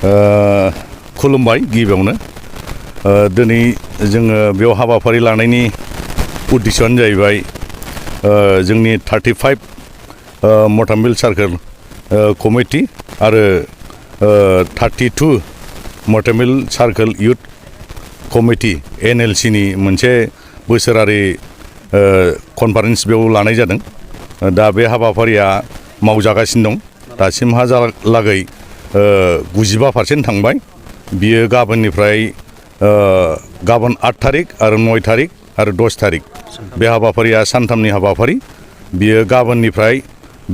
खुलुमबाय गिबियावनो दिनै जोङो बेयाव हाबाफारि लानायनि उद्देश्यआनो जाहैबाय जोंनि 35 मटामिल सार्केल कमिटि आरो 32 मटामिल सार्केल इउथ कमिटि N.E.L.C नि मोनसे बोसोरारि कनफारेन्स बेयाव लानाय जादों। दा बे हाबाफारिया मावजागासिनो दं। दासिमहालागै 95% थांबाय। बियो गाबोननिफ्राय गाबोन 8 तारिख आरो 9 तारिख आरो 10 तारिख बे हाबाफारिया सानथामनि हाबाफारि। बियो गाबोननिफ्राय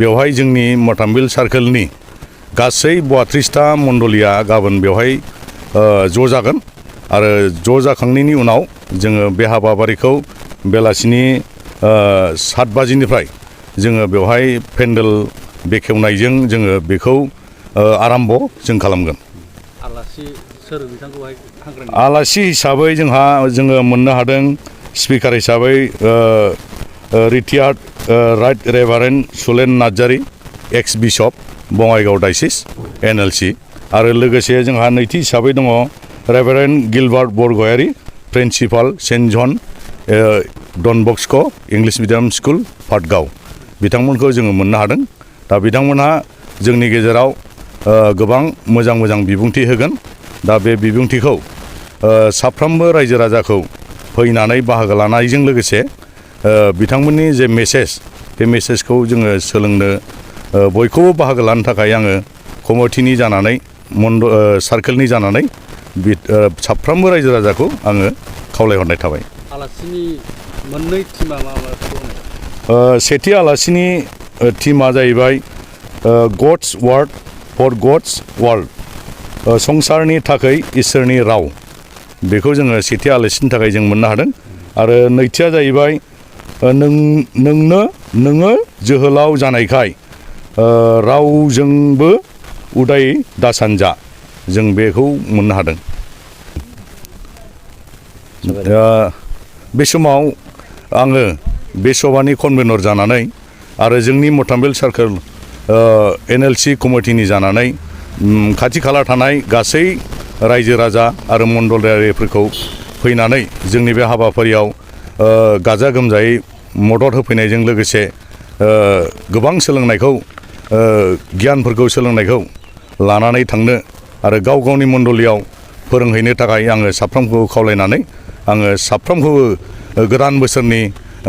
बेवहाय जोंनि मटामिल सार्केलनि गासै 32टा मण्डलिया गाबोन बेवहाय ज' जागोन आरो ज' जाखांनायनि उनाव जोङो बे हाबाफारिखौ बेलासिनि 7 बाजिनिफ्राय जोङो बेवहाय पेन्डेल बेखेवनायजों जोङो बेखौ आराम्भ जों खालामगोन। आलासि हिसाबै जोङो मोननो हादों स्पिकार हिसाबै रिटायार्ड राइट रेभारेन्ड सुलेन नार्जारी एक्स बिशप बङाइगाव डायसिस N.E.L.C आरो लोगोसे जोंहा नैथि हिसाबै दङ रेभारेन्ड गिलबार्ट बरगयारी प्रिन्सिपाल सेन्ट जन डन Bosco English medium school Patgaon बिथांमोनखौ जोङो मोननो हादों। दा बिथांमोनहा जोंनि गेजेराव गोबां मोजां बिबुंथि होगोन। दा बे बिबुंथिखौ साफ्रोमबो रायजो राजाखौ फैनानै बाहागो लानायजों लोगोसे बिथांमोननि जे मेसेज बे मेसेजखौ जोङो सोलोंनो बयखौबो बाहागो लानो थाखाय आङो कमिटिनि जानानै सार्केलनि जानानै साफ्रोमबो रायजो राजाखौ आङो खावलायहरनाय थाबाय। आलासिनि मोननै टीमा मा सेथि आलासिनि टीमा जाहैबाय God's word for God's world संसारनि थाखाय इसोरनि राव बेखौ जोङो सेथि आलासिनि थाखाय जों मोननो हादों। आरो नैथिया जाहैबाय नोङो जोहोलाव जानायखाय रावजोंबो उदाय दासानजा जों बेखौ मोननो हादों। बे समाव आङो बे सभानि कनभेनर जानानै आरो जोंनि मटामिल सार्केल N.E.L.C कमिटिनि जानानै खाथि खाला थानाय गासै रायजो राजा आरो मण्डलारिफोरखौ फैनानै जोंनि बे हाबाफारियाव गाजा गोमजायै मदद होफैनायजों लोगोसे गोबां सोलोंनायखौ गियानफोरखौ सोलोंनायखौ लानानै थांनो आरो गाव गावनि मण्डलियाव फोरोंहैनो थाखाय आङो साफ्रोमखौबो खावलायनानै आङो साफ्रोमखौबो गोदान बोसोरनि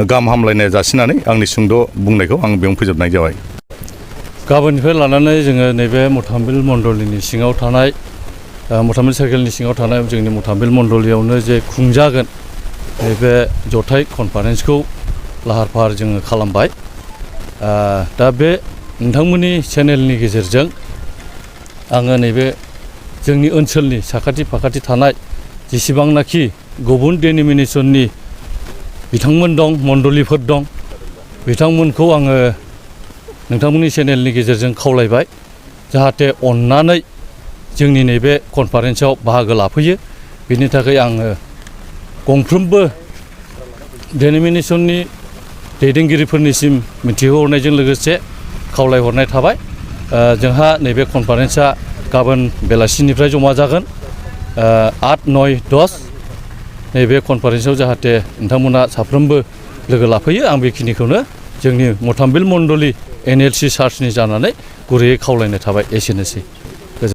गाहाम हामलायनाय जासिनानै आंनि सुंद' बुंनायखौ आं बेयावनो फोजोबनाय जाबाय। गाबोननिफ्राय लानानै जोङो नैबे मटामिल मण्डलिनि सिङाव थानाय मटामिल सार्केलनि सिङाव थानाय जोंनि मटामिल मण्डलियावनो जे खुंजागोन नैबे जथाय कनफारेन्सखौ लाहार फाहार जोङो खालामबाय। दा बे नोंथांमोननि चेनेलनि गेजेरजों आङो नैबे जोंनि ओनसोलनि साखाथि फाखाथि थानाय जेसेबांनाखि गुबुन डेनोमिनेसननि बिथांमोन दं मण्डलिफोर दं बिथांमोनखौ आङो नोंथांमोननि चेनेलनि गेजेरजों खावलायबाय जाहाथे अननानै जोंनि नैबे कनफारेन्सआव बाहागो लाफैयो। बेनि थाखाय आङो गंफ्रोमबो डेनोमिनेसननि दैदेनगिरिफोरनिसिम मिथिहोहरनायजों लोगोसे खावलायहरनाय थाबाय। जोंहा नैबे कनफारेन्सआ गाबोन बेलासिनिफ्राय जमा जागोन 8, 9, 10 नैबे कनफारेन्सआव जाहाथे नोंथांमोना साफ्रोमबो लोगो लाफैयो आं बेखिनिखौनो जोंनि मटामिल मण्डलि N.E.L.C चार्चनि जानानै गुरैयै खावलायनाय थाबाय। एसेनोसै।